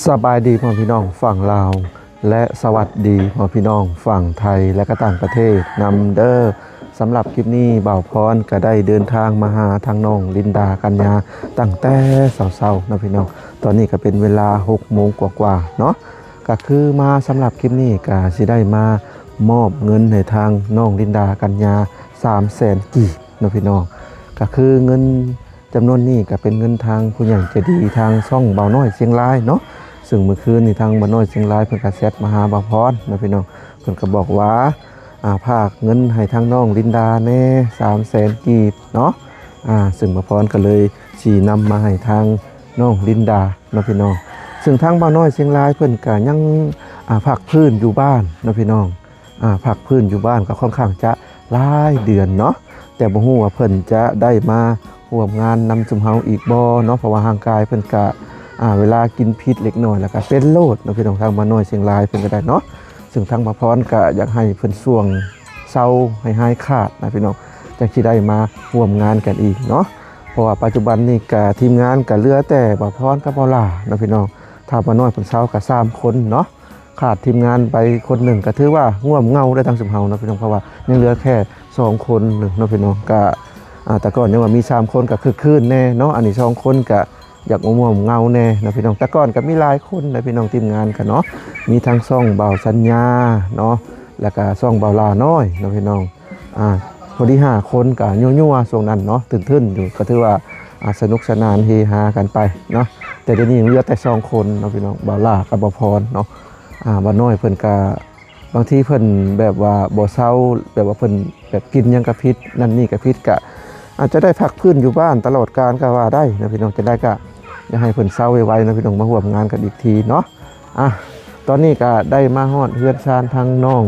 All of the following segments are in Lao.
ສະບາຍດີພໍ່ແມ່ພີ່ນ້ອງຝັ່ງລາວ ແລະ ສະຫວັດດີພໍ່ແມ່ພີ່ນ້ອງຝັ່ງໄທ ແລະ ກະຕ່າງປະເທດນຳເດີ. ສຳລັບຄລິບນີ້ ບ່າວພອນກະໄດ້ເດີນທາງມາຫາທາງນ້ອງລິນດາ ກັນຍາ ຕັ້ງແຕ່ເຊົ້າໆເນາະພີ່ນ້ອງ. ຕອນນີ້ກະເປັນເວລາຫົກໂມງກວ່າໆເນາະ. ກະຄືມາສຳລັບຄລິບນີ້ກະຊິໄດ້ມາມອບເງິນໃຫ້ທາງນ້ອງລິນດາ ກັນຍາ ສາມແສນກີບເນາະພີ່ນ້ອງ. ກະຄືເງິນ ຈຳນວນນີ້ກະເປັນເງິນທາງຜູ້ໃຫຍ່ໃຈດີ ທາງຊ່ອງບ່າວນ້ອຍຊຽງລາຍເນາະ. ຊຶ່ງມື້ຄືນນີ້ທາງບ່າວນ້ອຍຊຽງລາຍເພິ່ນກະແຊັດມາຫາບ່າວພອນເນາະພີ່ນ້ອງ. ເພິ່ນກະບອກວ່າ ອາ ຝາກເງິນໃຫ້ທາງນ້ອງລິນດາແດ່ ສາມແສນກີບເນາະ. ອາ ຊຶ່ງບ່າວພອນກະເລີຍຊິນຳມາໃຫ້ທາງນ້ອງລິນດາເນາະພີ່ນ້ອງ. ຊຶ່ງທາງບ່າວນ້ອຍຊຽງລາຍເພິ່ນກະຍັງ ອາ ພັກຟື້ນຢູ່ບ້ານເນາະພີ່ນ້ອງ. ອາ ພັກຟື້ນຢູ່ບ້ານກະຄ່ອນຂ້າງຈະຫຼາຍເດືອນເນາະ. ແຕ່ບໍ່ຮູ້ວ່າເພິ່ນຈະໄດ້ມາຮ່ວມງານນຳຊຸມເຮົາອີກບໍ່ເນາະ ເພາະວ່າຮ່າງກາຍເພິ່ນກະ ອາ ເວລາກິນຜິດເລັກນ້ອຍແລ້ວກະເປັນໂລດເນາະພີ່ນ້ອງ. ທາງບ່າວນ້ອຍຊຽງລາຍເພິ່ນກະໄດ້ເນາະ. ຊຶ່ງທາງບ່າວພອນກະຢາກໃຫ້ເພິ່ນຊ່ວງເຊົາໃຫ້ຫາຍຂາດນະພີ່ນ້ອງ ຈັ່ງຊິໄດ້ມາຮ່ວມງານກັນອີກເນາະ. ເພາະວ່າປັດຈຸບັນນີ້ກະທີມງານກະເຫຼືອແຕ່ບ່າວພອນກັບບ່າວຫຼ້າເນາະພີ່ນ້ອງ. ຖ້າບ່າວນ້ອຍເພິ່ນເຊົາກະສາມຄົນເນາະ. ຂາດທີມງານໄປຄົນໜຶ່ງກະຖືວ່າງ່ວມເຫງົາໄດ້ທາງຊຸມເຮົາເນາະພີ່ນ້ອງ ເພາະວ່າຍັງເຫຼືອແຄ່ສອງຄົນໜຶ່ງເນາະພີ່ນ້ອງ. ກະ ອາ ແຕ່ກ່ອນຍັງວ່າມີສາມຄົນກະຄຶກຄື້ນແດ່ເນາະ. ອັນນີ້ສອງຄົນກະຢາກງ່ວມເຫງົາແດ່ເນາະພີ່ນ້ອງ. ແຕ່ກ່ອນກະມີຫຼາຍຄົນໃດ໋ພີ່ນ້ອງ ທີມງານກະເນາະ. ມີທັງຊ່ອງບ່າວສັນຍາເນາະ ແລ້ວກະຊ່ອງບ່າວຫຼ້ານ້ອຍເນາະພີ່ນ້ອງ. ອາ ພໍດີຫ້າຄົນກະຍົວໆຊ່ວງນັ້ນເນາະ ຕື່ນທຶນຢູ່ ກະຖືວ່າ ອາ ສະໜຸກສະໜານເຮຮາກັນໄປເນາະ. ແຕ່ດຽວນີ້ຍັງເຫຼືອແຕ່ສອງຄົນເນາະພີ່ນ້ອງ ບ່າວຫຼ້າກັບບ່າວພອນເນາະ. ອາ ບ່າວນ້ອຍເພິ່ນກະ ບາງທີເພິ່ນແບບວ່າບໍ່ເຊົາ ແບບວ່າເພິ່ນແບບກິນຫຍັງກະຜິດ ນັ້ນນີ້ກະຜິດ ກະອາດຈະໄດ້ພັກຟື້ນຢູ່ບ້ານຕະຫຼອດການກະວ່າໄດ້ເນາະພີ່ນ້ອງ. ຈັ່ງໃດກະຢາກໃຫ້ເພິ່ນເຊົາໄວໆເນາະພີ່ນ້ອງ ມາຮ່ວມງານກັນອີກທີເນາະ. ອາ ຕອນນີ້ກະໄດ້ມາຮອດເຮືອນຊານທາງນ້ອງ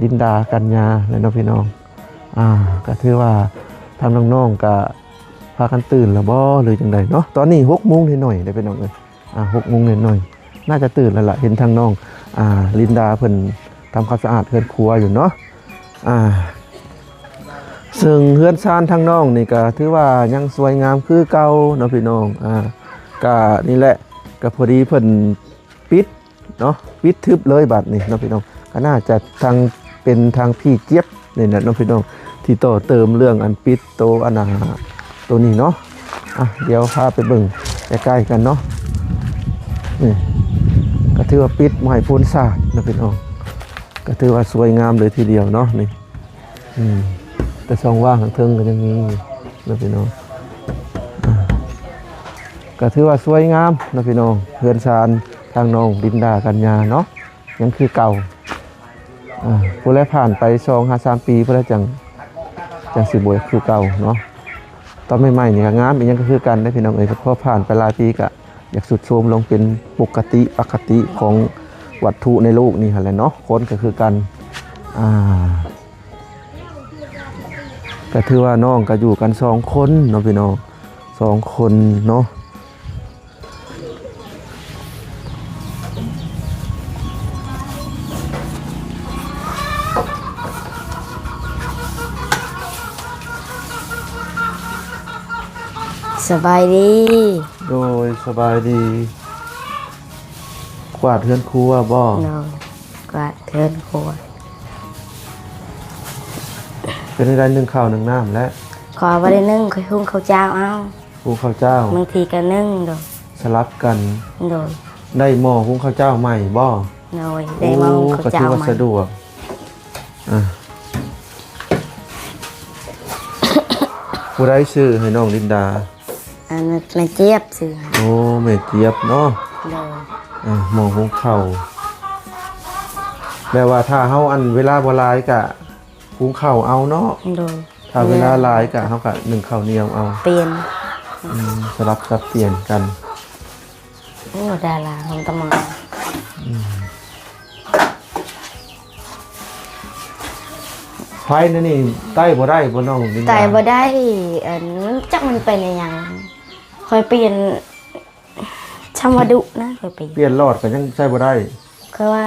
ລິນດາ ກັນຍາ ແລ້ວເນາະພີ່ນ້ອງ. ອາ ກະຖືວ່າທາງນ້ອງໆກະພາກັນຕື່ນແລ້ວບໍ່ ຫຼືຈັ່ງໃດເນາະ. ຕອນນີ້ຫົກໂມງໜ້ອຍໆເດ້ພີ່ນ້ອງເອີຍ. ອາ ຫົກໂມງໜ້ອຍໆ ໜ້າຈະຕື່ນແລ້ວລະ ເຫັນທາງນ້ອງ ອາ ລິນດາເພິ່ນທຳຄວາມສະອາດເຮືອນຄົວຢູ່ເນາະ. ອາ ເຊິ່ງເຮືອນຊານທາງນ້ອງນີ້ກະຖືວ່າຍັງສວຍງາມຄືເກົ່າເນາະພີ່ນ້ອງ. ອາ ກະນີ້ແຫຼະ ກະພໍດີເພິ່ນປິດເນາະ ປິດທຶບເລີຍບາດນີ້ເນາະພີ່ນ້ອງ. ກະໜ້າຈະທາງ ເປັນທາງພີ່ຈຽບນີ້ແຫຼະເນາະພີ່ນ້ອງ ທີ່ຕໍ່ເຕີມເລື່ອງອັນປິດໂຕອັນນ່າ ໂຕນີ້ເນາະ. ອະ ດຽວພາໄປເບິ່ງໃກ້ໆກັນເນາະ. ນີ້ກະຖືວ່າປິດບໍ່ໃຫ້ຝຸ່ນສາດເນາະພີ່ນ້ອງ. ກະຖືວ່າສວຍງາມເລີຍທີດຽວເນາະນີ້. ອືມ ແຕ່ຊ່ອງວ່າງທາງເທິງກະຍັງມີຢູ່ເນາະພີ່ນ້ອງ. ອາ ກະຖືວ່າສວຍງາມເນາະພີ່ນ້ອງ ເຮືອນຊານທາງນ້ອງລິນດາ ກັນຍາເນາະ ຍັງຄືເກົ່າ. ອາ ຜູ້ໃດຜ່ານໄປສອງຫາສາມປີ ຜູ້ໃດຈັ່ງ ຈັ່ງຊິບໍ່ຄືເກົ່າເນາະ. ຕອນໃໝ່ໆນີ້ກະງາມ ອີ່ຫຍັງກະຄືກັນເດ້ພີ່ນ້ອງເອີຍ. ແຕ່ພໍຜ່ານໄປຫຼາຍປີກະຢາກຊຸດໂຊມລົງ ເປັນປົກກະຕິ ອະຄະຕິຂອງວັດຖຸໃນໂລກນີ້ຫັ້ນແຫຼະເນາະ. ຄົນກະຄືກັນ. ອາ ກະຖືວ່ານ້ອງກະຢູ່ກັນສອງຄົນເນາະພີ່ນ້ອງ ສອງຄົນເນາະ. ສະບາຍດີ. ໂດຍ ສະບາຍດີ. ກວາດເຮືອນຄົວບໍ່? ໂດຍ ກວາດເຮືອນຄົວ. ເປັນໃດ ໜຶ້ງເຂົ້າໜຶ້ງນ້ຳແລ້ວ? ຂ້ອຍບໍ່ໄດ້ໜຶ້ງ ຂ້ອຍຫຸງເຂົ້າເຈົ້າເອົາ. ຫຸງເຂົ້າເຈົ້າ ບາງທີກະໜຶ້ງ. ໂດຍ ສະຫຼັບກັນ. ໂດຍ ໄດ້ໝໍ້ຫຸງເຂົ້າເຈົ້າໃໝ່ບໍ່? ໂດຍ ໄດ້ໝໍ້ຫຸງເຂົ້າເຈົ້າໃໝ່. ໂອ້ ກະຖືວ່າສະດວກ. ອາ ຜູ້ໃດຊື້ໃຫ້ນ້ອງລິນດາ? ອັນ ແມ່ ແມ່ຈຽບຊື້ໃຫ້. ໂອ້ ແມ່ຈຽບເນາະ. ໂດຍ ອາ ໝໍ້ຫຸງເຂົ້າ ແບບວ່າຖ້າເຮົາ ອັນ ເວລາບໍ່ຫຼາຍກະຫຸງເຂົ້າເອົາເນາະ. ໂດຍ ຖ້າເວລາຫຼາຍກະເຮົາກະໜຶ້ງເຂົ້າໜຽວເອົາ. ປ່ຽນ. ອືມ ສະຫຼັບສັບປ່ຽນກັນ. ໂອ້ ດາລາຂອງຕະມາ. ອືມ ໄຟແນວນີ້ໄຕ້ບໍ່ໄດ້ບໍ່ນ້ອງ? ໄຕ້ບໍ່ໄດ້ ອັນ ຈັກມັນເປັນອີ່ຫຍັງ. ຂ້ອຍປ່ຽນ ຊ່ຳວ່າດຸນະ ຂ້ອຍປ່ຽນ. ປ່ຽນຫຼອດກະຍັງໃຊ້ບໍ່ໄດ້. ຂ້ອຍວ່າ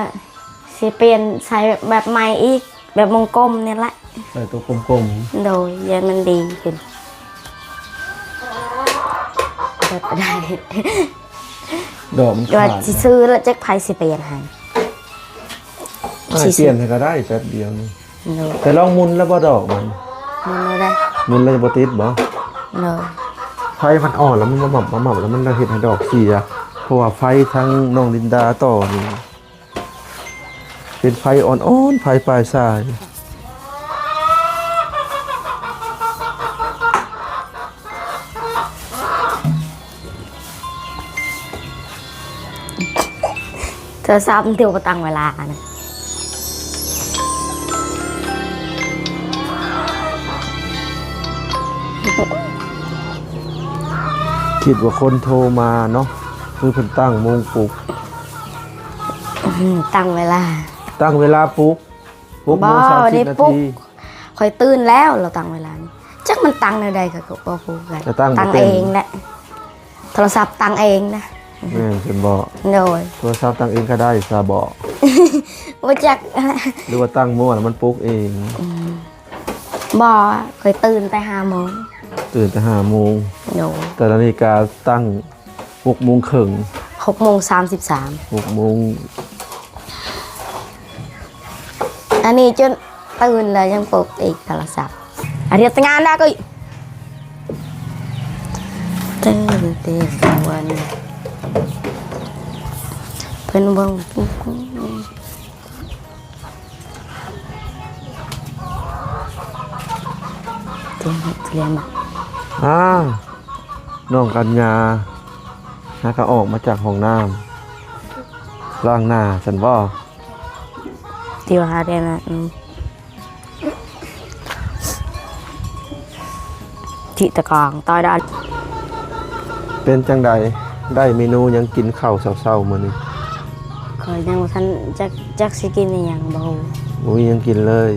ຊິປ່ຽນໃຊ້ແບບ ແບບໃໝ່ອີກ ແບບວົງກົມນີ້ແຫຼະ. ໃຊ້ໂຕກົມໆ. ໂດຍ ຢ້ານມັນດີຂຶ້ນ. ແບບໄດ້ ດອກມັນຂາດ ວ່າຊິຊື້ແລ້ວຈັກໃຜຊິປ່ຽນໃຫ້. ອ້າຍປ່ຽນໃຫ້ກໍໄດ້ແປັບດຽວນີ້. ໂດຍ ແຕ່ລອງໝຸນແລ້ວບໍ່ດອກມັນ? ໝຸນແລ້ວໄດ໋. ໝຸນແລ້ວບໍ່ຕິດບໍ່? ໂດຍ ໄຟມັນອ່ອນແລ້ວມັນມາໝັບມາໝັບ ແລ້ວມັນເຮັດໃຫ້ດອກເສຍ ເພາະວ່າໄຟທາງນ້ອງລິນດາຕໍ່ນີ້ ເປັນໄຟອ່ອນໆ ໄຟປາຍສາຍ. ໂທລະສັບມັນຖືວ່າຕັ້ງເວລານະ. ຄິດວ່າຄົນໂທມາເນາະ ຄືເພິ່ນຕັ້ງໂມງປຸກ. ອືມ ຕັ້ງເວລາ ຕັ້ງເວລາປຸກ ຫົກໂມງສາມສິບນາທີ. ຂ້ອຍຕື່ນແລ້ວ ລາວຕັ້ງເວລານີ້ ຈັກມັນຕັ້ງແນວໃດ ຂ້ອຍກໍບໍ່ຮູ້ຄືກັນ. ຕັ້ງເອງແຫຼະ ໂທລະສັບຕັ້ງເອງນະ. ແມ່ນຊັ້ນບໍ? ໂດຍ ໂທລະສັບຕັ້ງເອງກໍໄດ້ຊະບໍ? ບໍ່ຈັກ ຫຼືວ່າຕັ້ງມົ້ວແລ້ວມັນປຸກເອງ? ອືມ ບໍ່ ຂ້ອຍຕື່ນແຕ່ຫ້າໂມງ. ຕື່ນແຕ່ຫ້າໂມງ. ໂດຍ ແຕ່ນາລິກາຕັ້ງຫົກໂມງເຄິ່ງ ຫົກໂມງສາມສິບສາມ ຫົກໂມງ. ອັນນີ້ຈົນຕື່ນແລ້ວຍັງປົກອີກ ໂທລະສັບ. ອາ ເຮັດງານນະ ກໍຕື່ນແຕ່ກາງວັນ ເພິ່ນບໍ່ ອ້າວ ນ້ອງກັນຍາຫາກໍອອກມາຈາກຫ້ອງນ້ຳ ລ້າງໜ້າຊັ້ນບໍ? ຕິວຫາແຕ່ນະ ອືມ ຈິຕະກອງ ຕອຍດອນ. ເປັນຈັ່ງໃດ ໄດ້ເມນູຫຍັງກິນເຂົ້າເຊົ້າໆ ມື້ນີ້? ຂ້ອຍຍັງບໍ່ທັນຈັກ ຈັກຊິກິນອີ່ຫຍັງ ບໍ່ຮູ້ ບໍ່ມີຫຍັງກິນເລີຍ.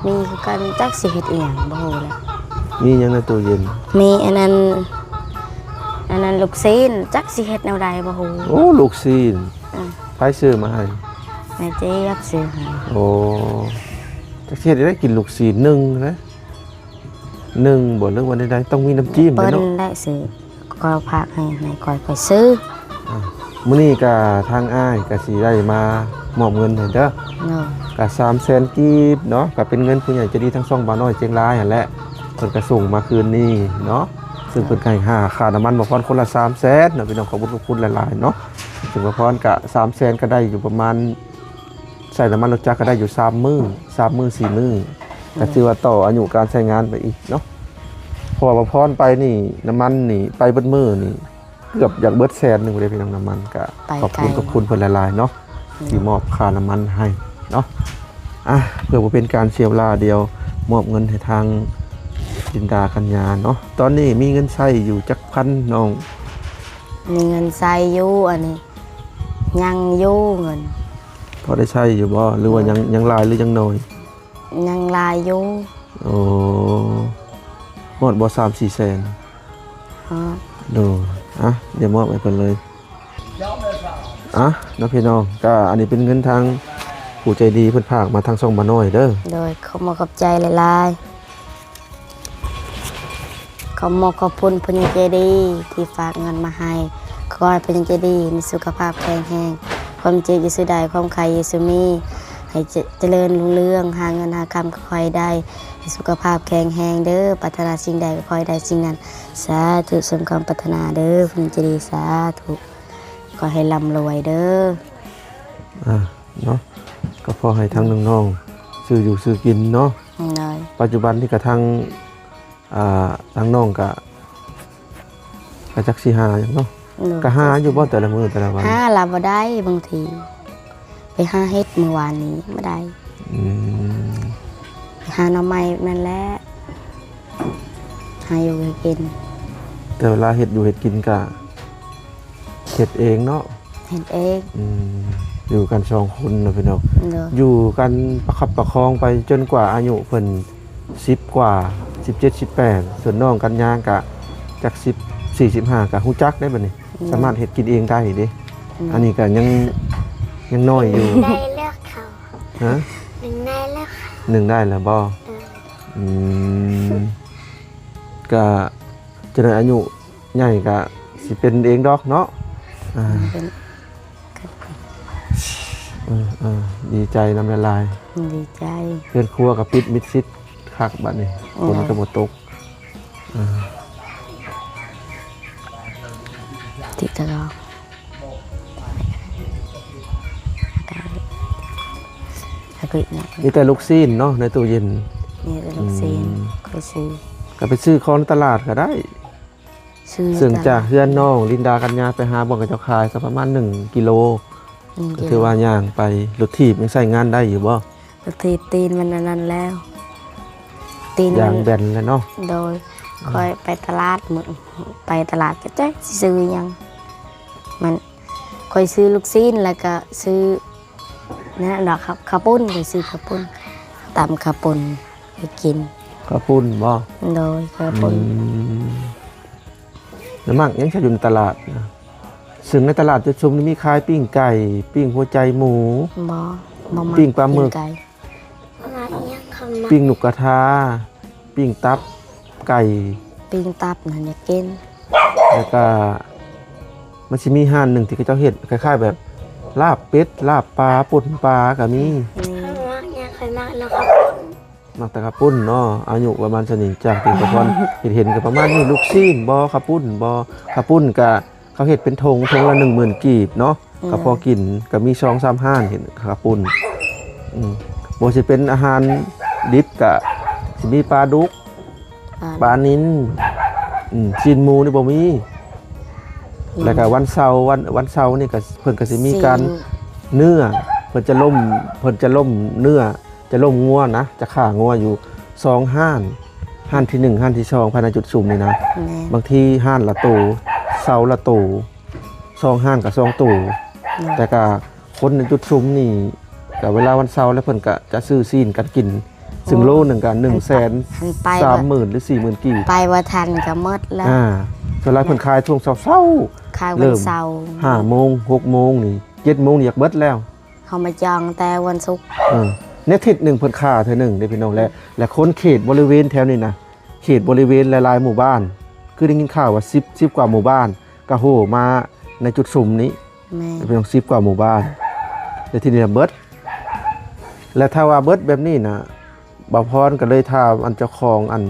ມີຄືກັນ ຈັກຊິເຮັດອີ່ຫຍັງ ບໍ່ຮູ້ແຫຼະ. ມີຫຍັງໃນຕູ້ເຢັນ? ມີອັນນັ້ນ ອັນນັ້ນລູກຊີ້ນ ຈັກຊິເຮັດແນວໃດ ບໍ່ຮູ້. ໂອ້ ລູກຊີ້ນ ອືມ ໃຜຊື້ມາໃຫ້? ແມ່ເຈຍບຊື້ໃຫ້. ໂອ້ ຈັກຊິເຮັດໄດ້ກິນລູກຊີ້ນ ໜຶ່ງນະ ໜຶ່ງບໍ່ ຫຼືວ່າໃດໆ ຕ້ອງມີນ້ຳຈິ້ມເນາະ. ເພິ່ນໄດ້ຊື້ ກໍຝາກໃຫ້ ໃຫ້ຂ້ອຍ ຂ້ອຍຊື້. ອ່າ ມື້ນີ້ກະທາງອ້າຍກະຊິໄດ້ມາມອບເງິນໃຫ້ເດີ. ໂດຍ ກະສາມແສນກີບເນາະ ກະເປັນເງິນຜູ້ໃຫຍ່ໃຈດີທາງຊ່ອງບ່າວນ້ອຍຊຽງລາຍຫັ້ນແຫຼະ ເພິ່ນກະສົ່ງມາຄືນນີ້ເນາະ ຊຶ່ງເພິ່ນກະໃຫ້ຄ່ານ້ຳມັນບ່າວພອນຄົນລະສາມແສນເນາະ ພີ່ນ້ອງ. ຂອບຄຸນຂອບຄຸນຫຼາຍໆເນາະ. ຊຶ່ງບ່າວພອນກະສາມແສນ ກະໄດ້ຢູ່ປະມານ ໃສ່ນ້ຳມັນລົດຈັກກໍໄດ້ຢູ່ສາມມື້ ສາມມື້ສີ່ມື້ ກໍຖືວ່າຕໍ່ອາຍຸການໃຊ້ງານໄປອີກເນາະ ເພາະວ່າບ່າວພອນໄປນີ້ ນ້ຳມັນນີ້ໄປເບິດມື້ນີ້ ເກືອບຢາກເບິດແສນໜຶ່ງເດ້ພີ່ນ້ອງ. ນ້ຳມັນກໍຂອບຄຸນ ຂອບຄຸນເພິ່ນຫຼາຍໆເນາະ ທີ່ມອບຄ່ານ້ຳມັນໃຫ້ເນາະ. ອ່ະ ເພື່ອບໍ່ເປັນການເສຍເວລາ ດຽວມອບເງິນໃຫ້ທາງຈິນດາກັນຍາເນາະ. ຕອນນີ້ມີເງິນໃຊ້ຢູ່ຈັກພັນນ້ອງ? ມີເງິນໃຊ້ຢູ່ ອັນນີ້ ຍັງຢູ່ເງິນ. ພໍໄດ້ໃຊ້ຢູ່ບໍ່ ຫຼືວ່າຍັງ ຍັງຫຼາຍ ຫຼືຍັງໜ້ອຍ? ຍັງຫຼາຍຢູ່. ໂອ້ ຮອດບໍ່ສາມສີ່ແສນ? ຮອດ. ໂດຍ ອ່ະ ດຽວມອບໃຫ້ເພິ່ນເລີຍ. ອ່ະ ເນາະພີ່ນ້ອງ ກະອັນນີ້ເປັນເງິນທາງຜູ້ໃຈດີເພິ່ນຝາກມາທາງຊ່ອງບ່າວນ້ອຍເດີ. ໂດຍ ຂອບມຸກຂອບໃຈຫຼາຍໆ. ຂອບມຸກຂອບຄຸນຜູ້ໃຫຍ່ໃຈດີທີ່ຝາກເງິນມາໃຫ້. ຂໍໃຫ້ຜູ້ໃຫຍ່ໃຈດີມີສຸຂະພາບແຂງແຮງ, ຄວາມເຈັບຢ່າສູ່ໄດ້, ຄວາມໄຂ້ຢ່າສູ່ມີ, ໃຫ້ຈະ ຈະເລີນຮຸ່ງເຮືອງ, ຫາເງິນຫາຄຳກໍຂໍໃຫ້ໄດ້, ໃຫ້ສຸຂະພາບແຂງແຮງເດີ, ປາດຖະໜາສິ່ງໃດກໍຂໍໃຫ້ໄດ້ສິ່ງນັ້ນ. ສາທຸ ສົມຄວາມປາດຖະໜາເດີ ຜູ້ໃຫຍ່ໃຈດີ. ສາທຸ ຂໍໃຫ້ລ່ຳລວຍເດີ. ອ່າ ເນາະ ກໍພໍໃຫ້ທາງນ້ອງໆຊື້ຢູ່ຊື້ກິນເນາະ. ໂດຍ ປັດຈຸບັນນີ້ກໍທາງ ອ່າ ທາງນ້ອງກະ ກະຈັກຊິຫາຫຍັງເນາະ. ໂດຍ ກະຫາຢູ່ບໍ່ແຕ່ລະມື້ແຕ່ລະວັນ? ຫາລະບໍ່ໄດ້ ບາງທີໄປຫາເຫັດມື້ວານນີ້ບໍ່ໄດ້. ອືມ ໄປຫາໜໍ່ໄມ້ນັ້ນແຫຼະ ຫາຢູ່ໃຫ້ກິນ. ແຕ່ເວລາເຮັດຢູ່ເຮັດກິນກະເຮັດເອງເນາະ? ເຮັດເອງ. ອືມ ຢູ່ກັນສອງຄົນເນາະພີ່ນ້ອງ. ໂດຍ ຢູ່ກັນປະຄັບປະຄອງໄປຈົນກວ່າອາຍຸເພິ່ນສິບກວ່າ ສິບເຈັດ ສິບແປດ. ສ່ວນນ້ອງກັນຍາກະຈັກສິບສີ່ ສິບຫ້າ ກະຮູ້ຈັກໄດ໋ບັດນີ້. ໂດຍ ສາມາດເຮັດກິນເອງໄດ້ເດ້. ໂດຍ ອັນນີ້ກະຍັງ ຍັງນ້ອຍຢູ່. ໜຶ່ງໄດ້ແລ້ວເຂົາ. ຮະ? ໜຶ່ງໄດ້ແລ້ວເຂົາ. ໜຶ່ງໄດ້ແລ້ວບໍ່? ເອີ ອືມ ກະຈະໄດ້ອາຍຸ ໃຫຍ່ກະຊິເປັນເອງດອກເນາະ. ອ່າ ເປັນ ເອີໆ ດີໃຈນຳຫຼາຍໆ ດີໃຈ. ເຮືອນຄົວກໍປິດມິດຊິດຄັກບັດນີ້ ໂອ້ຍ ຝົນກໍບໍ່ຕົກ. ອ່າ ຕິດຕະຫຼອດ ມີແຕ່ລູກຊີ້ນເນາະໃນຕູ້ເຢັນ. ມີແຕ່ລູກຊີ້ນ ອືມ ຂ້ອຍຊື້ ກໍໄປຊື້ຂອງໃນຕະຫຼາດກໍໄດ້. ເຊິ່ງຈາກເຮືອນນ້ອງລິນດາກັນຍາໄປຫາບ່ອນເຂົາເຈົ້າຂາຍກໍປະມານໜຶ່ງກິໂລ ໜຶ່ງກິໂລ ກໍຖືວ່າຍ່າງໄປ. ລົດຖີບຍັງໃຊ້ງານໄດ້ຢູ່ບໍ່? ລົດຖີບຕີນມັນອັນນັ້ນແລ້ວ ຕີນມັນຢາງແບນແລ້ວເນາະ. ໂດຍ ອືມ ຂ້ອຍໄປຕະຫຼາດ ມື້ ໄປຕະຫຼາດກໍຈັກຊິຊື້ຫຍັງ ມັນ ຂ້ອຍຊື້ລູກຊີ້ນ ແລ້ວກໍຊື້ ນັ້ນດອກ ເຂົ້າ ເຂົ້າປຸ້ນ ຂ້ອຍຊື້ເຂົ້າປຸ້ນ ຕຳເຂົ້າປຸ້ນໃຫ້ກິນ. ເຂົ້າປຸ້ນບໍ່? ໂດຍ ເຂົ້າປຸ້ນ. ອືມ ແລ້ວມັກຫຍັງຊະຢູ່ໃນຕະຫຼາດນະ? ເຊິ່ງໃນຕະຫຼາດຈຸດຊຸມນີ້ມີຂາຍປີ້ງໄກ່ ປີ້ງຫົວໃຈໝູ. ບໍ່ ບໍ່ມັກປີ້ງປາໝຶກ ປີ້ງໄກ່ ປີ້ງນົກກະທາ ປີ້ງຕັບໄກ່ ປີ້ງຕັບນັ້ນຢາກກິນ. ແລ້ວກະມັນຊິມີຮ້ານໜຶ່ງທີ່ເຂົາເຈົ້າເຮັດຄ້າຍໆແບບລາບເປັດ ລາບປາ ປົ່ນປາກໍມີ. ຂ້ອຍມັກຫຍັງ ຂ້ອຍມັກເນາະ ເຂົ້າປຸ້ນ ມັກແຕ່ເຂົ້າປຸ້ນເນາະ. ອາຍຸປະມານສ່ຳນີ້ ຈາກທີ່ປະພອນເຫັນໆກໍປະມານນີ້. ລູກຊີ້ນບໍ່? ເຂົ້າປຸ້ນບໍ່? ເຂົ້າປຸ້ນກະ ເຂົາເຮັດເປັນຖົງ ຖົງລະໜຶ່ງໝື່ນກີບເນາະ. ອືມ ກໍພໍກິນ ກໍມີສອງສາມຮ້ານເຮັດເຂົ້າປຸ້ນ. ອືມ ບໍ່ຊິເປັນອາຫານດິບ ກໍຊິມີປາດຸກ ປາ ປານິນ. ອືມ ຊີ້ນໝູນີ້ບໍ່ມີ. ອືມ ແລ້ວກໍວັນເສົາ ວັນ ວັນເສົານີ້ກໍ ເພິ່ນກໍຊິມີການ ຊີ້ນເນື້ອ ເພິ່ນຈະລົ້ມ ເພິ່ນຈະລົ້ມເນື້ອ ຈະລົ້ມງົວນະ ຈະຂ້າງົວຢູ່ສອງຮ້ານ ຮ້ານທີໜຶ່ງ ຮ້ານທີສອງ ພາຍໃນຈຸດຊຸມນີ້ນະ. ແມ່ນ ບາງທີຮ້ານລະໂຕ ເສົາລະໂຕ ສອງຮ້ານກໍສອງໂຕ. ແມ່ນ ແຕ່ກໍຄົນໃນຈຸດຊຸມນີ້ ກໍເວລາວັນເສົາແລ້ວ ເພິ່ນກໍຈະຊື້ຊີ້ນກັນກິນ ເຊິ່ງ ໂອ້ ໂລໜຶ່ງກໍໜຶ່ງແສນ ອັນໄປ ສາມໝື່ນ ຫຼື ສີ່ໝື່ນກີບ ໄປບໍ່ທັນກໍໝົດແລ້ວ. ອ່າ ສ່ວນຫຼາຍເພິ່ນຂາຍຊ່ວງເຊົ້າໆ ຂາຍວັນເສົາ ເລີ່ມຫ້າໂມງ ຫົກໂມງນີ້ ເຈັດໂມງນີ້ຢາກເບິດແລ້ວ. ເຮົາມາຈອງແຕ່ວັນສຸກ. ເອີ ໃນທິດໜຶ່ງເພິ່ນຂ້າເທື່ອໜຶ່ງເດ້ພີ່ນ້ອງ. ແລະ ແລະຄົນເຂດບໍລິເວນແຖວນີ້ນະ ເຂດບໍລິເວນຫຼາຍໆໝູ່ບ້ານ ຄືໄດ້ຍິນຂ່າວວ່າສິບ ສິບກວ່າໝູ່ບ້ານກະໂຫມາໃນຈຸດຊຸມນີ້. ແມ່ນ ພີ່ນ້ອງ ສິບກວ່າໝູ່ບ້ານ ແລະທີ່ນີ້ນະເບິດ. ແລະຖ້າວ່າເບິດແບບນີ້ນະ ບ່າວພອນກໍເລີຍຖາມອັນເຈົ້າຂອງ ອັນ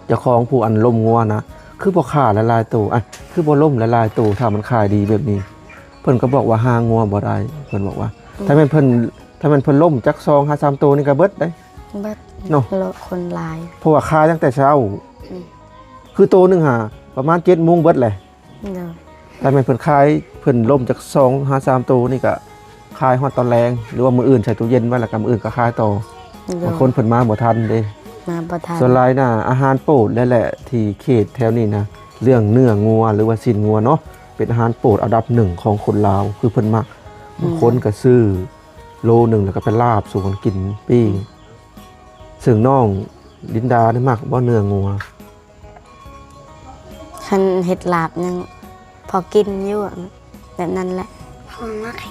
ເຈົ້າຂອງຜູ້ອັນລົ້ມງົວນະ ຄືບໍ່ຂ້າຫຼາຍໆໂຕ ອ່ະ ຄືບໍ່ລົ້ມຫຼາຍໆໂຕ ຖ້າມັນຂາຍດີແບບນີ້? ເພິ່ນກໍບອກວ່າຫາງົວບໍ່ໄດ້ ເພິ່ນບອກວ່າ ອືມ ຖ້າແມ່ນເພິ່ນ ຖ້າແມ່ນເພິ່ນລົ້ມຈັກສອງຫາສາມໂຕນີ້ກໍເບິດເດ້. ເບິດເນາະ ຄົນຫຼາຍ ເພາະວ່າຂາຍຕັ້ງແຕ່ເຊົ້າ. ອືມ ຄືໂຕໜຶ່ງຫາປະມານເຈັດໂມງເບິດແຫຼະ. ໂດຍ ຖ້າແມ່ນເພິ່ນຂາຍ ເພິ່ນລົ້ມຈັກສອງຫາສາມໂຕນີ້ກະຂາຍຮອດຕອນແລງ ຫຼືວ່າມື້ອື່ນໃສ່ຕູ້ເຢັນໄວ້ ແລ້ວກະມື້ອື່ນກະຂາຍຕໍ່. ໂດຍ ບາງຄົນເພິ່ນມາບໍ່ທັນເດ້ ມາບໍ່ທັນ. ສ່ວນຫຼາຍນະ ອາຫານໂປດແຫຼະ ແຫຼະ ທີ່ເຂດແຖວນີ້ນະ ເລື່ອງເນື້ອງົວ ຫຼືວ່າຊີ້ນງົວເນາະ ເປັນອາຫານໂປດອັນດັບໜຶ່ງຂອງຄົນລາວ ຄືເພິ່ນມັກ. ອືມ ບາງຄົນກະຊື້ໂລໜຶ່ງ ແລ້ວກະໄປລາບສູ່ກັນກິນ ປີ້ງ. ອືມ ເຊິ່ງນ້ອງລິນດານີ້ມັກບໍ່ເນື້ອງົວ? ຄັນເຮັດລາບຍັງພໍກິນຢູ່ ແບບນັ້ນແຫຼະ.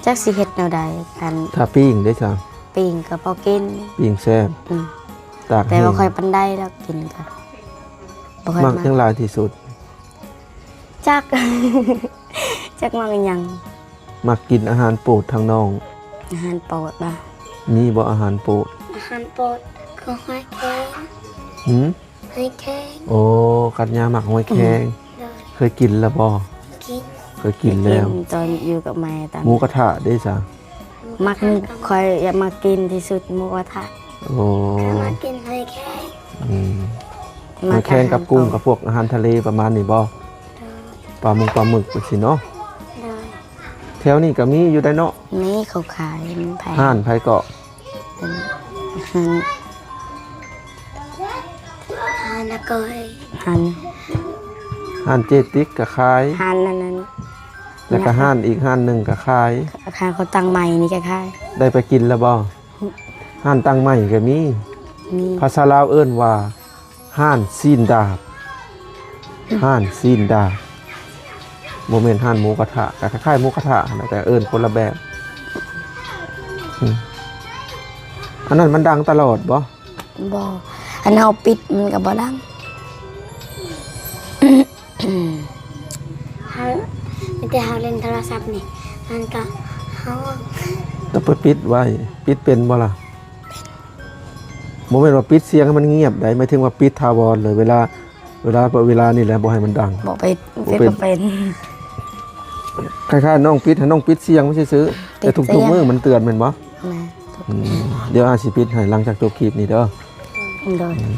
ຈັກຊິເຮັດແນວໃດ ຄັນຖ້າປີ້ງເດ້ຊະ? ປີ້ງກໍພໍກິນ ປີ້ງແຊບ. ອືມ ຕາກແຫ້ງ ແຕ່ບໍ່ຄ່ອຍປານໃດດອກ ກິນກໍບໍ່ຄ່ອຍມັກ. ມັກຫຍັງຫຼາຍທີ່ສຸດ? ຈັກ ຈັກມັກອີ່ຫຍັງ. ມັກກິນອາຫານໂປດທາງນ້ອງ? ອາຫານໂປດບໍ? ມີບໍ່ອາຫານໂປດ? ອາຫານໂປດຄືຫອຍແຄງ. ຫື? ຫອຍແຄງ. ໂອ້ ກັນຍາມັກຫອຍແຄງ. ອືມ ໂດຍ ເຄີຍກິນແລ້ວບໍ່? ກິນ ເຄີຍກິນແລ້ວ. ກິນຕອນຢູ່ກັບແມ່ຕອນ. ໝູກະທະເດ້ຊະ? ໝູກະທະ ມັກ ຂ້ອຍຢາກມັກກິນທີ່ສຸດໝູກະທະ. ໂອ້ ຂ້ອຍມັກກິນຫອຍແຄງ. ອືມ ຫອຍແຄງກັບກຸ້ງ ກັບພວກອາຫານທະເລປະມານນີ້ບໍ່? ໂດຍ ປາມົງປາໝຶກຈັ່ງຊີ້ເນາະ. ໂດຍ ແຖວນີ້ກໍມີຢູ່ໄດ໋ເນາະ. ມີ ເຂົາຂາຍ. ຮ້ານໃຜເກາະ? ອັນ ຮ້ານ ຮ້ານນະກອຍ ຮ້ານ ຮ້ານເຈຕິກກໍຂາຍ. ຮ້ານນັ້ນ ແລ້ວກໍຮ້ານອີກຮ້ານໜຶ່ງກໍຂາຍ. ຮ້ານເຂົາຕັ້ງໃໝ່ນີ້ກໍຂາຍ. ໄດ້ໄປກິນແລ້ວບໍ່? ຮ້ານຕັ້ງໃໝ່ກໍມີ. ມີ ພາສາລາວເອີ້ນວ່າ ຮ້ານຊີ້ນດາບ. ຮ້ານຊີ້ນດາບ ບໍ່ແມ່ນຮ້ານໝູກະທະ. ກໍຄ້າຍໆໝູກະທະຫັ້ນແຫຼະ ແຕ່ເອີ້ນຄົນລະແບບ. ອືມ ອັນນັ້ນມັນດັງຕະຫຼອດບໍ່? ບໍ່ ອັນເຮົາປິດມັນກໍບໍ່ດັງ. ເຮົາ ແຕ່ເຮົາຫຼິ້ນໂທລະສັບນີ້ ມັນກໍຮ້ອງ. ຕ້ອງໄປປິດໄວ້. ປິດເປັນບໍ່ລະ? ບໍ່ແມ່ນວ່າປິດສຽງໃຫ້ມັນງຽບໃດ, ໝາຍເຖິງວ່າປິດຖາວອນເລີຍ ເວລາ ເວລາ ເວລານີ້ແຫຼະ ບໍ່ໃຫ້ມັນດັງ. ບໍ່ໄປ ບໍ່ ປິດ ເປັນ ກໍເປັນ. ຄ້າຍໆນ້ອງປິດ ໃຫ້ນ້ອງປິດສຽງມັນຊື່ໆ ແຕ່ທຸກໆມື້ມັນເຕືອນແມ່ນບໍ່? ແມ່ນ. ອືມ ດຽວອ້າຍຊິປິດໃຫ້ຫຼັງຈາກຈົບຄລິບນີ້ເດີ. ໂດຍ. ອືມ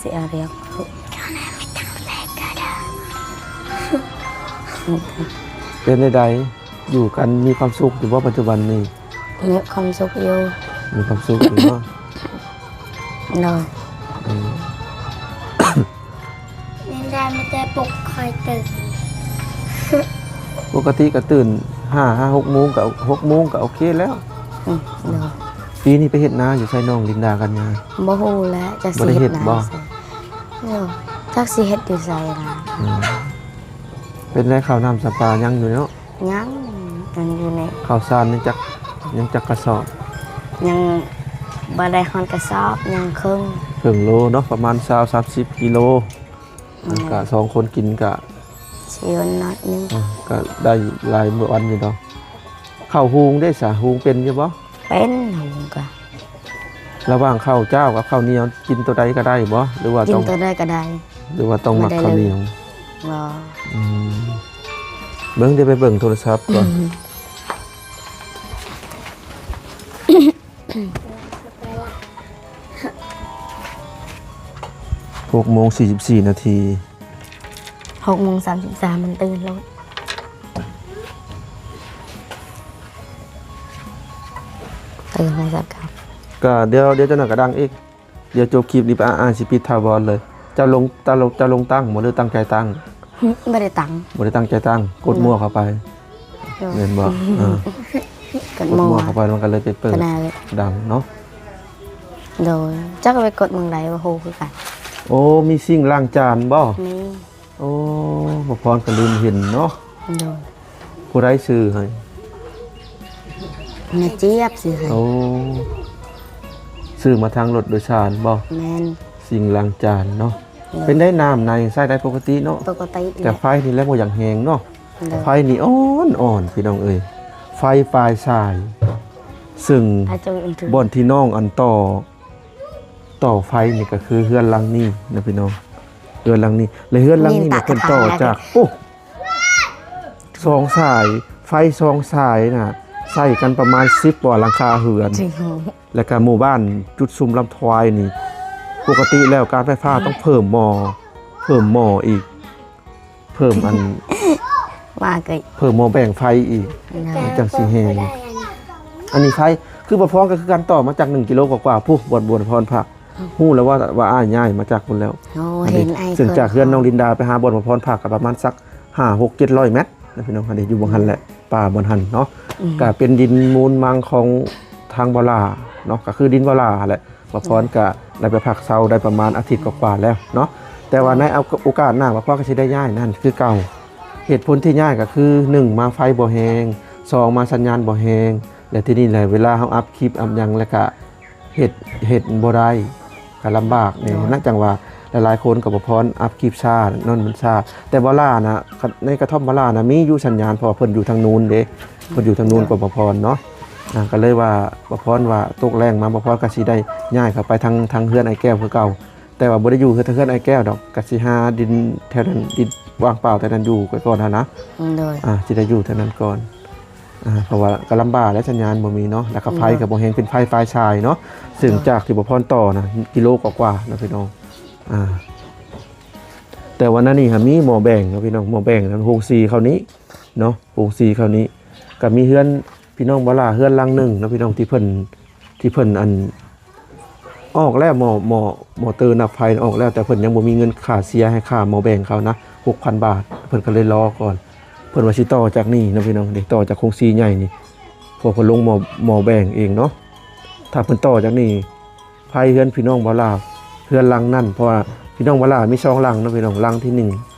ຊິເອົາຮຽກ ເປັນໃດ? ຢູ່ກັນມີຄວາມສຸກຢູ່ບໍ່ປັດຈຸບັນນີ້? ມີຄວາມສຸກຢູ່. ມີຄວາມສຸກຢູ່ເນາະ? ໂດຍ. ອືມ ລິນດາມີແຕ່ປຸກຂ້ອຍຕື່ນ. ປົກກະຕິກໍຕື່ນຫ້າ ຫ້າຫົກໂມງ ກໍຫົກໂມງກໍໂອເຄແລ້ວ. ອືມ ໂດຍ. ປີນີ້ໄປເຮັດນາຢູ່ໃສນ້ອງລິນດາກັນຍາ? ບໍ່ຮູ້ແຫຼະ ຈັກຊິເຮັດນາຢູ່ໃສ. ໂດຍ. ຈັກຊິເຮັດຢູ່ໃສນະ. ອືມ ເປັນໄດ ເຂົ້ານ້ຳສຳປາຍັງຢູ່ເນາະ? ຍັງ ຍັງຢູ່ໃນ ເຂົ້າສານຍັງຈັກ ຍັງຈັກກະສອບ? ຍັງບໍ່ໄດ້ຮອດກະສອບ ຍັງເຄິ່ງ ເຄິ່ງໂລເນາະ ປະມານຊາວ ສາມສິບກິໂລ. ອືມ ກະສອງຄົນກິນກະຊິຢູ່ໜ້ອຍໜຶ່ງ ເອີ ກະໄດ້ຫຼາຍມື້ວັນຢູ່ດອກ. ເຂົ້າຫຸງເດ້ສະ ຫຸງເປັນຢູ່ບໍ່? ເປັນ ຫຸງກະ ລະຫວ່າງເຂົ້າຈ້າວກັບເຂົ້າໜຽວ ກິນໂຕໃດກໍໄດ້ບໍ່ ຫຼືວ່າຕ້ອງ ກິນໂຕໃດກໍໄດ້ ຫຼືວ່າຕ້ອງມັກເຂົ້າໜຽວ? ບໍ່. ອືມ ເບິ່ງ ດຽວໄປເບິ່ງໂທລະສັບກ່ອນ. ຫົກໂມງສີ່ສິບສີ່ນາທີ. ຫົກໂມງສາມສິບສາມມັນຕື່ນໂລດ ຕື່ນໃຫ້ສັກກັບ. ກະດຽວ ດຽວຈັກໜ້ອຍກະດັງອີກ. ດຽວຈົບຄລິບນີ້ ອາ ອ້າຍຊິປິດຖາວອນເລີຍ. ເຈົ້າລົງ ເຈົ້າລົງ ເຈົ້າລົງຕັ້ງບໍ່ ຫຼືຕັ້ງໃຈຕັ້ງ? ບໍ່ໄດ້ຕັ້ງ. ບໍ່ໄດ້ຕັ້ງໃຈຕັ້ງ ກົດມົ່ວເຂົ້າໄປ. ໂດຍ. ແມ່ນບໍ່? ເອີ ກົດມົ່ວ ກົດມົ່ວເຂົ້າໄປ ມັນກໍເລີຍໄປເປີດ ກໍໄດ້ ດັງເນາະ. ໂດຍ. ຈັກໄປກົດໝ່ອງໃດ ບໍ່ຮູ້ຄືກັນ. ໂອ້ ມີຊິງລ້າງຈານບໍ່? ມີ. ໂອ້ ບໍ່ພອນກໍລືມເຫັນເນາະ. ໂດຍ. ຜູ້ໃດຊື້ໃຫ້? ແມ່ຈຽບຊື້ໃຫ້. ໂອ້ ຊື້ມາທາງລົດໂດຍສານບໍ່? ແມ່ນ. ຊິງລ້າງຈານເນາະ. ໂດຍ. ເປັນໄດ ນ້ຳໃນໃຊ້ໄດ້ປົກກະຕິເນາະ? ປົກກະຕິ. ແຕ່ໄຟນີ້ແຫຼະບໍ່ຢາກແຮງເນາະ. ໂດຍ. ໄຟນີ້ອ່ອນໆ ພີ່ນ້ອງເອີຍ ໄຟປາຍສາຍ ຊຶ່ງບ່ອນທີ່ນ້ອງອັນຕໍ່ ຕໍ່ໄຟນີ້ກໍຄືເຮືອນຫຼັງນີ້ນະພີ່ນ້ອງ ເຮືອນຫຼັງນີ້ ແລະເຮືອນຫຼັງນີ້ນະ ເພິ່ນຕໍ່ຈາກ ໂອ້ ສອງສາຍ ໄຟສອງສາຍນະ ໃຊ້ກັນປະມານສິບກວ່າຫຼັງຄາເຮືອນ ແລ້ວກໍໝູ່ບ້ານຈຸດຊຸມລຳທວາຍນີ້ ປົກກະຕິແລ້ວການໄຟຟ້າຕ້ອງເພີ່ມໝໍ້ ເພີ່ມໝໍ້ອີກ ເພີ່ມອັນ ວ່າກໍ ເພີ່ມໝໍ້ແບ່ງໄຟອີກ ໂດຍ ມັນຈັ່ງຊິແຮງ. ອັນນີ້ໄຟ ຄືບໍ່ພອນກໍຄືກັນ ຕໍ່ມາຈາກໜຶ່ງກິໂລກວ່າໆ ພຸ້ນ ບ່ອນ ບ່ອນພອນພະ ຮູ້ແລ້ວວ່າ ວ່າອ້າຍຍ້າຍມາຈາກພຸ້ນແລ້ວ. ໂອ້ ເຫັນອ້າຍ ເຊິ່ງຈາກເຮືອນນ້ອງລິນດາໄປຫາບ່ອນບໍ່ພອນພະກໍປະມານສັກຫ້າ ຫົກ ເຈັດຮ້ອຍແມັດນະພີ່ນ້ອງ. ອັນນີ້ຢູ່ບ່ອນຫັ້ນແຫຼະ ປ່າບ່ອນຫັ້ນເນາະ. ອືມ ກໍເປັນດິນມູນມັງຂອງທາງບໍ່ຫຼ້າເນາະ ກໍຄືດິນບໍ່ຫຼ້າຫັ້ນແຫຼະ. ບ່າວພອນກະໄດ້ໄປພັກເຊົາໄດ້ປະມານອາທິດກວ່າໆແລ້ວເນາະ ແຕ່ວ່າໃນໂອກາດໜ້າບ່າວພອນກະຊິໄດ້ຍ້າຍນັ້ນຄືເກົ່າ. ເຫດຜົນທີ່ຍ້າຍກະຄື ໜຶ່ງ ມາໄຟບໍ່ແຮງ, ສອງ ມາສັນຍານບໍ່ແຮງ ແລະ ທີນີ້ແຫຼະ ເວລາເຮົາອັບຄລິບອັບຫຍັງ ແລ້ວກະເຮັດ ເຮັດບໍ່ໄດ້ ກະລຳບາກແດ່ນະ. ໂດຍ. ຈັ່ງວ່າຫຼາຍໆຄົນກະບ່າວພອນອັບຄລິບຊ້າ ນັ້ນມັນຊ້າ ແຕ່ບ່າວຫຼ້ານະ ໃນກະທ່ອມບ່າວຫຼ້ານະມີຢູ່ສັນຍານ ເພາະວ່າເພິ່ນຢູ່ທາງນູນເດ້ ເພິ່ນຢູ່ທາງນູນກວ່າບ່າວພອນເນາະ. ກະເລີຍວ່າບ່າວພອນວ່າຕົກແລງມາ ບ່າວພອນກະຊິໄດ້ຍ້າຍເຂົ້າໄປທາງ ທາງເຮືອນອ້າຍແກ້ວຄືເກົ່າ ແຕ່ວ່າບໍ່ໄດ້ຢູ່ເຮືອນ ເຮືອນອ້າຍແກ້ວດອກ ກະຊິຫາດິນແຖວນັ້ນ ດິນວ່າງເປົ່າແຖວນັ້ນຢູ່ໄປກ່ອນຫັ້ນນະ. ໂດຍ. ອາ ຊິໄດ້ຢູ່ແຖວນັ້ນກ່ອນ ອາ ເພາະວ່າກະລຳບາກແຫຼະ ສັນຍານບໍ່ມີເນາະ ແລ້ວກະໄຟກະບໍ່ແຮງ ເປັນໄຟປາຍສາຍເນາະ ເຊິ່ງຈາກທີ່ບ່າວພອນຕໍ່ນະ ກິໂລກວ່າໆນະພີ່ນ້ອງ. ອາ ແຕ່ວ່າໃນນີ້ຫາມີໝໍ້ແບ່ງເນາະພີ່ນ້ອງ ໝໍ້ແບ່ງໂຮງສີເຂົ້ານີ້ເນາະ ໂຮງສີເຂົ້ານີ້ ກະມີເຮືອນ ພີ່ນ້ອງບ່າວຫຼ້າເຮືອນຫຼັງໜຶ່ງເນາະພີ່ນ້ອງ ທີ່ເພິ່ນ ທີ່ເພິ່ນອັນ ອອກແລ້ວ ໝໍ້ ໝໍ້ ມໍເຕີນັບໄຟອອກແລ້ວ ແຕ່ເພິ່ນຍັງບໍ່ມີເງິນຄ່າເສຍໃຫ້ຄ່າໝໍ້ແບ່ງເຂົານະ ຫົກພັນບາດ ເພິ່ນກະເລີຍລໍກ່ອນ. ເພິ່ນວ່າຊິຕໍ່ຈາກນີ້ເນາະພີ່ນ້ອງ ເດ້ ຕໍ່ຈາກໂຮງສີໃຫຍ່ນີ້ ເພາະເພິ່ນລົງໝໍ້ ໝໍ້ແບ່ງເອງເນາະ. ຖ້າເພິ່ນຕໍ່ຈາກນີ້ ໄຟເຮືອນພີ່ນ້ອງບ່າວຫຼ້າເຮືອນຫຼັງນັ້ນ ເພາະວ່າພີ່ນ້ອງບ່າວຫຼ້າມີສອງຫຼັງເນາະພີ່ນ້ອງ ຫຼັງທີໜຶ່ງ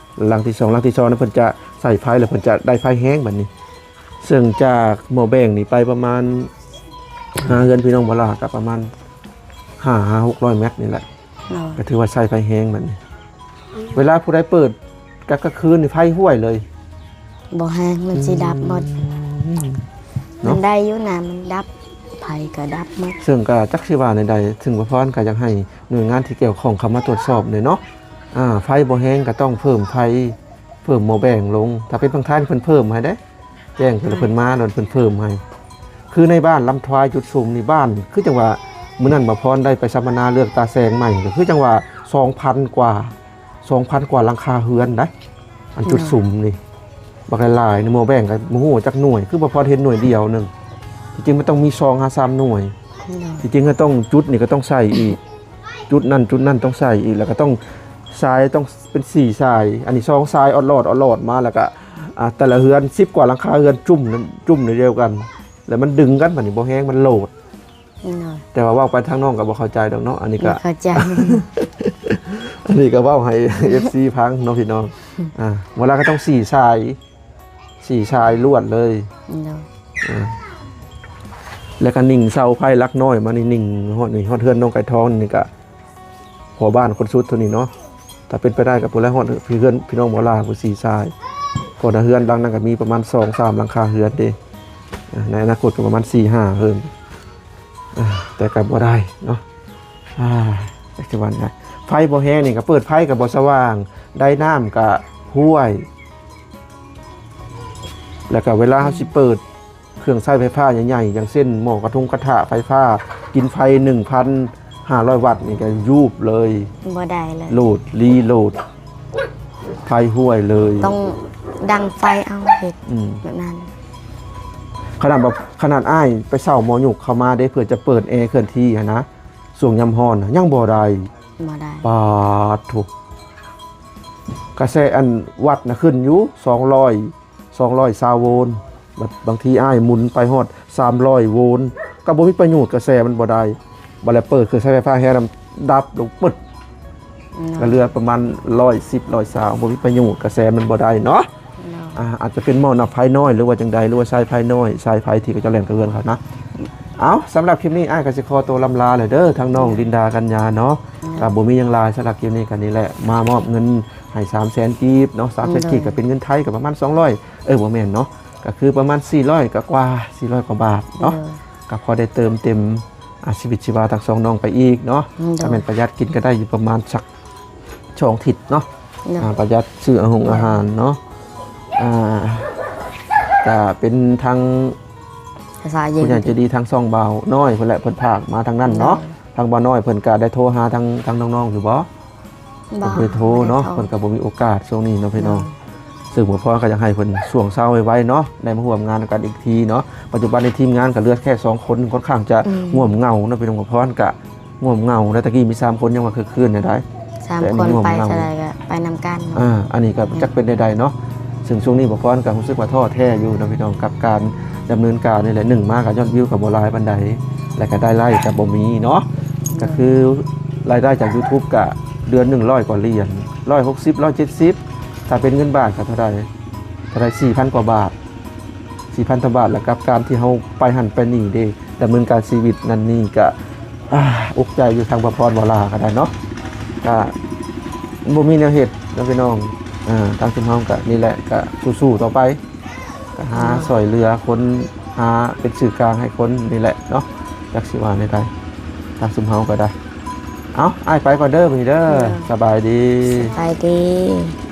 ຫຼັງທີສອງ ຫຼັງທີສອງນັ້ນເພິ່ນຈະໃສ່ໄຟ ແລ້ວເພິ່ນຈະໄດ້ໄຟແຮງບາດນີ້. ເຊິ່ງຈາກໝໍ້ແບ່ງນີ້ໄປປະມານຫາເຮືອນພີ່ນ້ອງບ່າວຫຼ້າກະປະມານຫ້າ ຫ້າຫົກຮ້ອຍແມັດນີ້ແຫຼະ. ໂດຍ. ກະຖືວ່າໃຊ້ໄຟແຮງບາດນີ້ ອືມ ເວລາຜູ້ໃດເປີດກະ ກະຄືນນີ້ໄຟຫ້ວຍເລີຍ ບໍ່ແຮງ ມັນຊິດັບໝົດ. ອືມ ມັນ ເນາະ ໄດ້ຢູ່ນະ ມັນດັບ ໄຟກໍດັບໝົດ. ເຊິ່ງກໍຈັກຊິວ່າແນວໃດ ເຊິ່ງບ່າວພອນກໍຢາກໃຫ້ໜ່ວຍງານທີ່ກ່ຽວຂ້ອງເຂົ້າມາກວດສອບແດ່ເນາະ. ອ່າ ໄຟບໍ່ແຮງກໍຕ້ອງເພີ່ມໄຟ ເພີ່ມໝໍ້ແບງລົງ. ຖ້າເປັນບາງທ່ານເພິ່ນເພີ່ມໃຫ້ເດ້ ແຈ້ງເພິ່ນ ອືມ ເພິ່ນມາແລ້ວເພິ່ນເພີ່ມໃຫ້. ຄືໃນບ້ານລຳທວາຍຈຸດສຸມນີ້ ບ້ານຄືຈັ່ງວ່າ ມື້ນັ້ນບ່າວພອນໄດ້ໄປສຳມະນາເລື່ອງຕາແສງໃໝ່ ກໍຄືຈັ່ງວ່າ ສອງພັນກວ່າ ສອງພັນກວ່າຫຼັງຄາເຮືອນໄດ໋ ອັນຈຸດ ໂດຍ ສຸມນີ້ ບັກຫຼາຍໆ ໃນໝໍ້ແບງກໍບໍ່ຮູ້ວ່າຈັກໜ່ວຍ ຄືບ່າວພອນເຫັນໜ່ວຍດຽວໜຶ່ງ. ທີ່ຈິງມັນຕ້ອງມີສອງຫາສາມໜ່ວຍ. ໂດຍ ທີ່ຈິງກໍຕ້ອງ ຈຸດນີ້ກໍຕ້ອງໃສ່ອີກ ຈຸດນັ້ນຈຸດນັ້ນຕ້ອງໃສ່ອີກ ແລ້ວກໍຕ້ອງ ສາຍຕ້ອງເປັນສີ່ສາຍ ອັນນີ້ສອງສາຍອອດລອດ ອອດລອດມາ ແລ້ວກໍ ອ່າ ແຕ່ລະເຮືອນສິບກວ່າຫຼັງຄາເຮືອນຈຸ້ມ ຈຸ້ມໃນດຽວກັນ ແລ້ວມັນດຶງກັນ ບາດນີ້ບໍ່ແຮງ ມັນໂຫຼດ. ໂດຍ ແຕ່ວ່າເວົ້າໄປທາງນ້ອງກໍບໍ່ເຂົ້າໃຈດອກເນາະ ອັນນີ້ກໍ ບໍ່ເຂົ້າໃຈ ອັນນີ້ກໍເວົ້າໃຫ້ເອັຟຊີຟັງເນາະພີ່ນ້ອງ. ອ່າ ເວລາກໍຕ້ອງສີ່ສາຍ ສີ່ສາຍລວດເລີຍ. ໂດຍ ອ່າ ແລ້ວກໍໜິ່ງເສົາໄຟຫຼັກນ້ອຍມານີ້ ໜິ່ງຮອດນີ້ ຮອດເຮືອນນ້ອງໄກ່ທອງນີ້ກໍ ພໍ່ບ້ານຄົນສຸດເທົ່ານີ້ເນາະ. ຖ້າເປັນໄປໄດ້ກໍພຸ້ນແຫຼະ ຮອດເຮືອນພີ່ນ້ອງໝໍລາ ຜູ້ສີ່ສາຍ. ເພາະວ່າເຮືອນຫຼັງນັ້ນກໍມີປະມານສອງສາມຫຼັງຄາເຮືອນເດ້. ອ່າ ໃນອະນາຄົດກໍປະມານສີ່ຫ້າເຮືອນ. ອ່າ ແຕ່ກໍບໍ່ໄດ້ເນາະ. ອ່າ ຈັກຊິວ່າແນວໃດ ໄຟບໍ່ແຮງນີ້ ກໍເປີດໄຟກໍບໍ່ສະຫວ່າງ ໄດ້ນ້ຳກໍຫ້ວຍ. ແລ້ວກໍເວລາເຮົາ ອືມ ຊິເປີດເຄື່ອງໃຊ້ໄຟຟ້າໃຫຍ່ໆ ຢ່າງເຊັ່ນ ໝໍ້ກະທົງກະທະໄຟຟ້າ ກິນໄຟໜຶ່ງພັນຫ້າຮ້ອຍວັດນີ້ ກໍຢູບເລີຍ ບໍ່ໄດ້ເລີຍ ໂຫຼດ ຣີໂຫຼດ ໄຟຫ້ວຍເລີຍ. ຕ້ອງດັງໄຟເອົາ ເຮັດ ອືມ ແບບນັ້ນ. ຂະໜາດວ່າ ຂະໜາດອ້າຍໄປເຊົ່າໝໍຍຸກເຂົ້າມາເດ້ ເພື່ອຈະເປີດແອເຄື່ອນທີ່ຫັ້ນນະ ຊ່ວງຍາມຮ້ອນນະ ຍັງບໍ່ໄດ້ ບໍ່ໄດ້. ປາດໂທ້ ກະແສອັນວັດນະຂຶ້ນຢູ່ສອງຮ້ອຍ ສອງຮ້ອຍຊາວໂວນ. ບາດ ບາງທີອ້າຍໝູນໄປຮອດສາມຮ້ອຍໂວນ ກໍບໍ່ມີປະໂຫຍດ ກະແສມັນບໍ່ໄດ້. ບາດແລ້ວເປີດເຄື່ອງໃຊ້ໄຟຟ້າແຮງ ດັບລົງປຶດ ເນາະ ກໍເຫຼືອປະມານຮ້ອຍສິບ ຮ້ອຍຊາວ ບໍ່ມີປະໂຫຍດ ກະແສມັນບໍ່ໄດ້ເນາະ. ເນາະ ອ່າ ອາດຈະເປັນໝໍ້ນຳໄຟນ້ອຍ ຫຼືວ່າຈັ່ງໃດ ຫຼືວ່າສາຍໄຟນ້ອຍ ສາຍໄຟທີ່ເຂົາເຈົ້າແລ່ນເຂົ້າເຮືອນເຂົານະ. ເອົາ ສຳລັບຄລິບນີ້ອ້າຍກໍຊິຂໍຕົວລ່ຳລາແລ້ວເດີ ທັງນ້ອງ ເນາະ ລິນດາ ກັນຍາເນາະ. ເນາະ ກໍບໍ່ມີຫຍັງຫຼາຍ ສຳລັບຄລິບນີ້ກໍນີ້ແຫຼະ ມາມອບເງິນໃຫ້ສາມແສນກີບເນາະ. ສາມແສນ ໂດຍ ກີບກໍເປັນເງິນໄທກໍປະມານສອງຮ້ອຍ ເອີ ບໍ່ແມ່ນເນາະ ກໍຄືປະມານສີ່ຮ້ອຍກວ່າ ສີ່ຮ້ອຍກວ່າບາດເນາະ. ໂດຍ ກໍພໍໄດ້ເຕີມເຕັມ ອ່າ ຊີວິດຊີວາທັງສອງນ້ອງໄປອີກເນາະ. ໂດຍ ຖ້າແມ່ນປະຢັດກິນກໍໄດ້ຢູ່ປະມານສັກສອງທິດເນາະ. ໂດຍ ອ່າ ປະຢັດຊື້ອາຫົງອາຫານເນາະ. ອ່າ ກະເປັນທາງຜູ້ໃຫຍ່ໃຈດີທາງຊ່ອງບ່າວນ້ອຍເພິ່ນແຫຼະ ເພິ່ນຝາກມາທາງນັ້ນເນາະ. ໂດຍ ທາງບ່າວນ້ອຍເພິ່ນກະໄດ້ໂທຫາທາງ ທາງນ້ອງໆຢູ່ບໍ່? ບໍ່ ບໍ່ໄດ້ໂທເນາະ ບໍ່ໄດ້ໂທ ເພິ່ນກໍບໍ່ມີໂອກາດຊ່ວງນີ້ເນາະພີ່ນ້ອງ. ໂດຍ ເຊິ່ງໝູ່ພໍ່ກໍຢາກໃຫ້ເພິ່ນຊ່ວງເຊົາໄວໆເນາະ ໄດ້ມາຮ່ວມງານນຳກັນອີກທີເນາະ. ປັດຈຸບັນນີ້ທີມງານກໍເຫຼືອແຄ່ສອງຄົນ ຄ່ອນຂ້າງຈະ ອືມ ງ່ວມເຫງົາເນາະພີ່ນ້ອງ. ໝູ່ພໍ່ກໍງ່ວມເຫງົາ ແລ້ວຕະກີ້ມີສາມຄົນ ຍັງວ່າຄຶກຄື້ນແນວໃດ ສາມຄົນໄປເທົ່າໃດກໍໄປນຳກັນເນາະ. ອ່າ ອັນນີ້ກໍ ອືມ ຈັກເປັນແນວໃດເນາະ. ເຊິ່ງຊ່ວງນີ້ໝູ່ພໍ່ກໍຮູ້ສຶກວ່າທໍ້ແທ້ຢູ່ເນາະພີ່ນ້ອງ ກັບການດຳເນີນການນີ້ແຫຼະ. ໜຶ່ງມາກໍຍອດວິວກໍບໍ່ຫຼາຍປານໃດ ແລ້ວກໍລາຍໄດ້ກໍບໍ່ມີເນາະ. ໂດຍ ກໍຄືລາຍໄດ້ຈາກ YouTube ກໍເດືອນໜຶ່ງຮ້ອຍກວ່າຫຼຽນ ຮ້ອຍຫົກສິບ ຮ້ອຍເຈັດສິບ ຖ້າເປັນເງິນບາດກໍເທົ່າໃດ ເທົ່າໃດ ສີ່ພັນກວ່າບາດ ສີ່ພັນກວ່າບາດ. ແລ້ວກັບການທີ່ເຮົາໄປຫັ້ນໄປນີ້ເດ້ ດຳເນີນການຊີວິດນັ້ນນີ້ກະ ອ່າ ອຸກໃຈຢູ່ ທາງບ່າວພອນບ່າວລາກໍໄດ້ເນາະ ກະບໍ່ມີແນວເຮັດເນາະພີ່ນ້ອງ. ອ່າ ທາງຊຸມເຮົາກະນີ້ແຫຼະ ກະສູ້ໆຕໍ່ໄປ ກະຫາ ໂດຍ ຊ່ອຍເຫຼືອຄົນ ຫາເປັນສື່ກາງໃຫ້ຄົນນີ້ແຫຼະເນາະ ຈັກຊິວ່າແນວໃດ ທາງຊຸມເຮົາກໍໄດ້. ເອົ້າ ອ້າຍໄປກ່ອນເດີ ມື້ນີ້ເດີ ໂດຍ ສະບາຍດີ ສະບາຍດີ.